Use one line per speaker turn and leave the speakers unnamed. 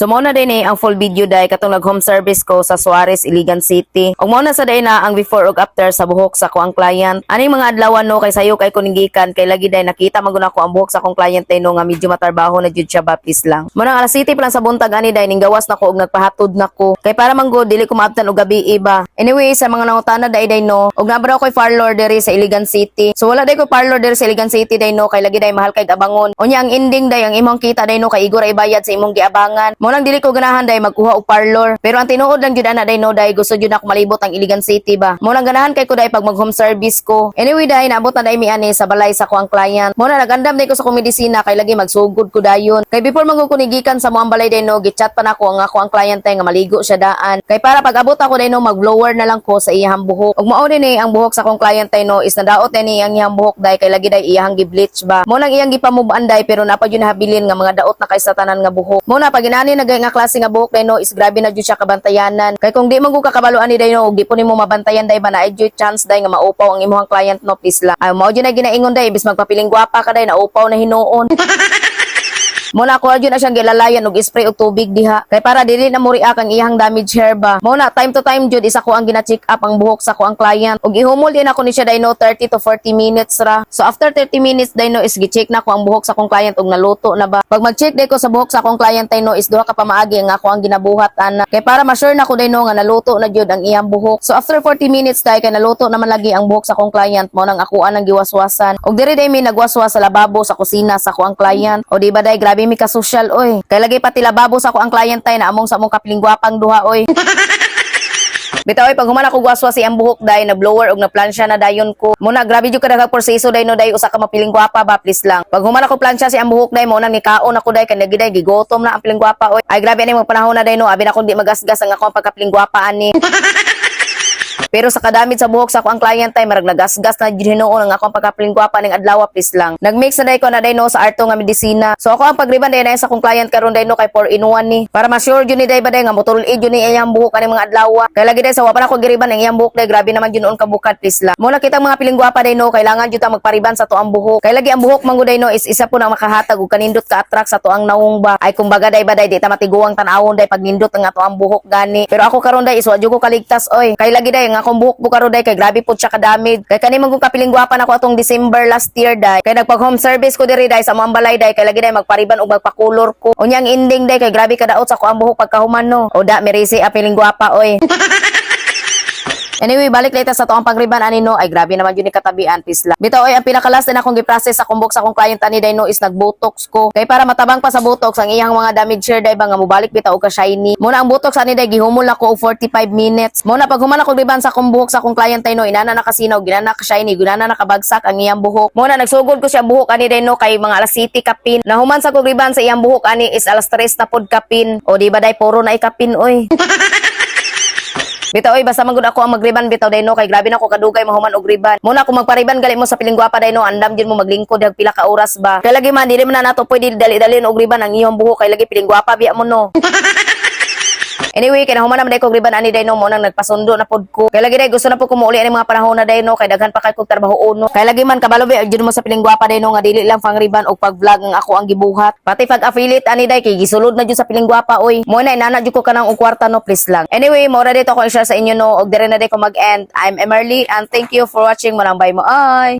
So mao na din eh, ang full video day katong nag home service ko sa Suarez, Iligan City. Ug mao na sa day na ang before ug after sa buhok sa akong client. Aning mga adlaw no, kay sayo kay kuningikan, kay lagi day nakita man gud ako ang buhok sa akong client day no, nga medyo matarbaho na jud siya ba, please lang. Mao nang alas 7 pa lang sa buntag ani day, ning gawas na ko ug nagpahatod na ko. Kay para man gud dili ko maabtan og gabi iba. Anyway, sa mga nangutana day day no, ug naa ba daw koy parlor diri sa Iligan City. So wala day ko parlor diri sa Iligan City day no, kay lagi day mahal kay abangon. Unya ang ending day, ang imong kita day no, kay igo ra ibayad sa imong giabangan. Mao nang dili ko ganahan day magkuha og parlor. Pero ang tinuod lang jud ana day no day, gusto jud ako malibot ang Iligan City ba. Mao nang ganahan kay ko day pag mag home service ko. Anyway day, naabot na day mi ani sa balay sa akong client. Mao na nagandam day ko sa akong medisina kay lagi magsugod ko dayon. Kay before man ko nigikan sa moang balay day no, gichat pa nako ang ako ang client day nga maligo siya daan. Kay para pag abot ako day no, mag-blower na lang ko sa iyang buhok. Ug mao din eh, ang buhok sa akong client day no is nadaot day ni ang iyang buhok day, kay lagi day iyang gi-bleach ba. Mao nang iyang gipamubaan day, pero naa pa jud nahabilin nga mga daot na kay sa tanan nga buhok. Mao na pag inani na nga klase nga buhok day no is grabe na jud siya kabantayanan. Kay kung di man gud kakabalo ani day no, ug di po nimo mabantayan day ba, na jud chance day nga maupaw ang imong client no, please lang. Ay, mao jud na ginaingon day, imbis magpapiling gwapa ka day, naupaw na hinuon. Mao na ako jud na siyang gilalayan og spray og tubig diha. Kay para dili na mo react ang iyang damage hair ba. Mao na time to time jud isa ko ang gina-check up ang buhok sa ako ang client. Ug ihumol din ako ni siya day no, 30 to 40 minutes ra. So after 30 minutes day no is gi-check na ko ang buhok sa akong client ug naluto na ba. Pag mag-check day ko sa buhok sa akong client day no is duha ka pamaagi ang ako ang ginabuhat ana. Kay para ma-sure na ko day no nga naluto na jud ang iyang buhok. So after 40 minutes day, kay naluto naman lagi ang buhok sa akong client, mao nang ako ang giwaswasan. Ug diri day mi nagwaswas sa lababo sa kusina sa ako ang client. O di ba day, grabe mi ka social oy. Kay lagi pati lababo sa ako ang client tay na among sa among kapilingwapang duha oy. Bitaw oy, pag human ako gwaswas iyang buhok day, na blower og na plansya na dayon ko. Mao na grabe jud ka proseso day no day, usa ka mapiling gwapa ba, please lang. Pag human ako plansya si ang buhok day, mao nang nikaon ako day, kay lagi day gigotom na ang piling gwapa oy. Ay, grabe ani mga panahon na day no, abi na kung di magasgas ang akong pagkapiling gwapa ani. Pero sa kadamit sa buhok sa ako ang client ay marag nagasgas na jud hinuon ang akong pagkapiling gwapa ning adlaw, please lang. Nagmix na day ko na day no sa arto nga medisina. So ako ang pagriban day na sa akong client karon day no, kay 4 in 1 ni. Para ma-sure jud ni day ba day nga motul jud ni iyang buhok ani mga adlaw. Kay lagi day sa wa pa nako giriban ang iyang buhok day, grabe naman jud noon kabukad, please lang. Mao na kitang mga piling gwapa day no, kailangan jud ta magpariban sa tuang buhok. Kay lagi ang buhok man gud day no is isa po na makahatag og kanindot ka attract sa tuang nawong ba. Ay, kumbaga day ba day, di ta matiguang tan-awon day pag nindot ang ato ang buhok gani. Pero ako karon day is wa jud ko kaligtas oy. Kay lagi day ang akong buhok po karon day kay grabe pud siya kadamid. Kay kani man kung kapiling gwapa nako atong December last year day. Kay nagpag home service ko diri day sa among balay day, kay lagi day magpariban og magpakulor ko. Unya ang ending day kay grabe kadaot sa ako ang buhok pagkahuman no. O da merisi a piling gwapa oy. Anyway, balik later sa toang pagriban ani no. Ay, grabe naman yun ni katabian, please lang. Bitaw ay, ang pinakalas din akong gi-process sa kumbok sa akong client ani day no is nagbotox ko. Kay para matabang pa sa botox ang iyang mga damage hair day ba, nga mobalik bitaw og ka shiny. Mao na ang botox ani day gihumol ako og 45 minutes. Mao na pag human ako riban sa akong buhok sa akong client day no, inana na kasinaw, ginana ka shiny, ginana na kabagsak ang iyang buhok. Mao na nagsugod ko siya buhok ani day no kay mga alas 7 kapin. Nahuman sa kog riban sa iyang buhok ani is alas 3 na pod kapin. O di ba day, puro na ikapin oy. Bitaw oy, basta man gud ako ang magriban bitaw day no, kay grabe na ako kadugay mahuman og riban. Mao na kung magpariban gali mo sa piling gwapa day no, andam jud mo maglingkod hag pila ka oras ba. Kay lagi man dili man na nato pwede dali-dali og riban ang iyong buhok, kay lagi piling gwapa biya mo no. Anyway, kay nahuman naman day kog riban ani day no, mo nang nagpasundo na pod ko. Kay lagi day gusto na po ko muuli ani mga panahon na day no, kay daghan pa kay kog trabaho uno. Kay lagi man kabalo ba jud mo sa piling gwapa day no nga dili lang pang riban og pag-vlog ang ako ang gibuhat. Pati pag affiliate ani day kay gisulod na jud sa piling gwapa oy. Mo na inana jud ko kanang og kwarta no, please lang. Anyway, mo ra dito ako i-share sa inyo no, og dire na day ko mag-end. I'm Emerly and thank you for watching. Manang bye mo ay.